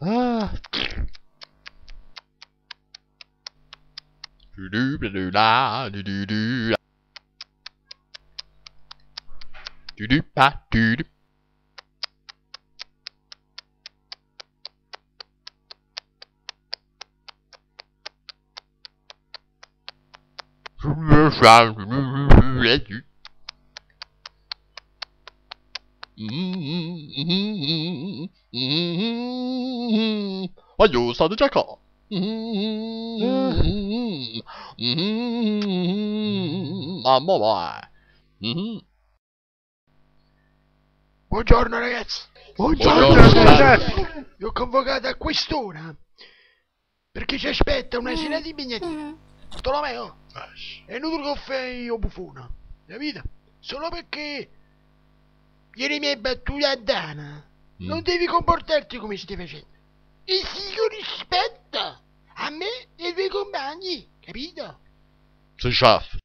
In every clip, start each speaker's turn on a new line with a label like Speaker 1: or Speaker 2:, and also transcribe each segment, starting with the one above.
Speaker 1: Ah. Aiò, state già qua. Mamma va.
Speaker 2: Buongiorno ragazzi.
Speaker 1: Buongiorno,
Speaker 2: chef. Vi ho convocato a quest'ora perché ci aspetta una serata impegnativa. Bartolomeo, è inutile che fai io buffone, capito? Solo perché ieri mi hai battuto a dama. Non devi comportarti come stai facendo. Esigo rispetto a me e ai tuoi compagni, capito?
Speaker 1: Sì, chef.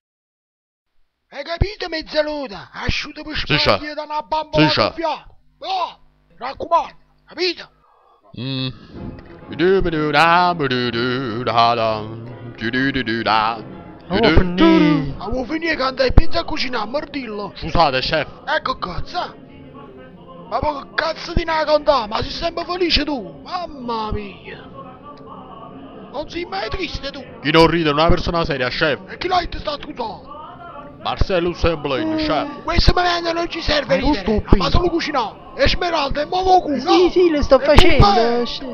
Speaker 2: Hai capito, mezzaluna? Asciutto per
Speaker 1: Sì, chef.
Speaker 2: sbaglio da una bambola
Speaker 1: Sì, chef.
Speaker 2: gonfiata. Oh, raccomando, capito? Ma vuoi finire che andai pensa a cucinare, mordillo?
Speaker 1: Scusate, chef.
Speaker 2: Ecco cazzo! Ma poi che cazzo di una cantare? Ma sei sempre felice tu! Mamma mia! Non sei mai triste tu!
Speaker 1: Chi non ride è una persona seria, chef.
Speaker 2: E chi l'hai sta scusando?
Speaker 1: Marcello Semblin, chef.
Speaker 2: Questo momento non ci serve
Speaker 3: Ma
Speaker 2: ridere,
Speaker 3: tutto
Speaker 2: ma solo cucinare! E Smeralda e muovo culo!
Speaker 3: Sì, sì, lo sto
Speaker 2: E
Speaker 3: facendo.
Speaker 2: Pompeo!
Speaker 3: sì.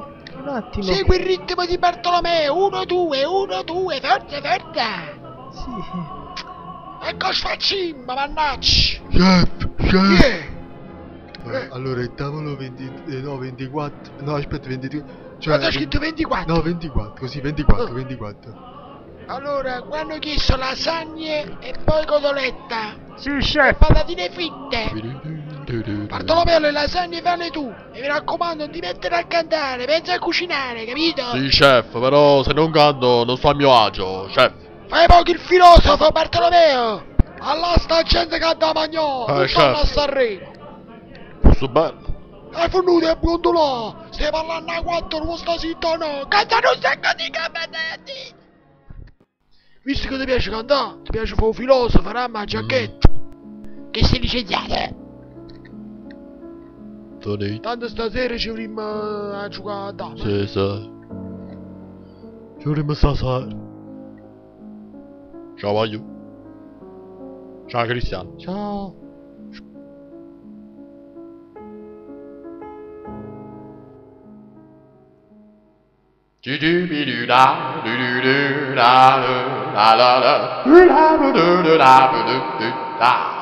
Speaker 3: Un attimo.
Speaker 2: Segui il ritmo di Bartolomeo! 1, 2, 1, 2, forza, forza!
Speaker 3: Sì.
Speaker 2: Ecco sfaccimma, mannaggia!
Speaker 4: Chef,
Speaker 2: Chi
Speaker 4: chef.
Speaker 2: è?
Speaker 4: Allora il tavolo 20, no 24, no aspetta 23, cioè
Speaker 2: Quanto ha scritto 24?
Speaker 4: No 24, così 24,
Speaker 2: Oh.
Speaker 4: 24.
Speaker 2: Allora, quando ho chiesto lasagne e poi cotoletta
Speaker 3: Sì,
Speaker 2: e
Speaker 3: chef.
Speaker 2: patatine fritte. Bartolomeo, le lasagne falle tu. E mi raccomando, non ti mettere a cantare, pensa a cucinare, capito?
Speaker 1: Sì, chef, però se non canto non sto a mio agio, chef.
Speaker 2: Fai poco il filosofo, Bartolomeo! Allora sta gente che da mangiare, non stanno a
Speaker 1: chef.
Speaker 2: Sanremo.
Speaker 1: Questo è bello.
Speaker 2: Hai fornuto e buondolò! Stai parlando a quattro, non sta zitto no! Cantano un sacco di campanelli! Visto che ti piace cantare, ti piace fare un filosofo, ramma, giacchetta. Che sei licenziato?
Speaker 1: Tony.
Speaker 2: Tanto stasera ci avremmo a giocare a dama.
Speaker 1: Sì, sì. Ci vorremmo stasera. Ciao, voglio. Ciao, Cristiano. Ciao. Du du bi du da du du du da la la la la du du du da du du du da.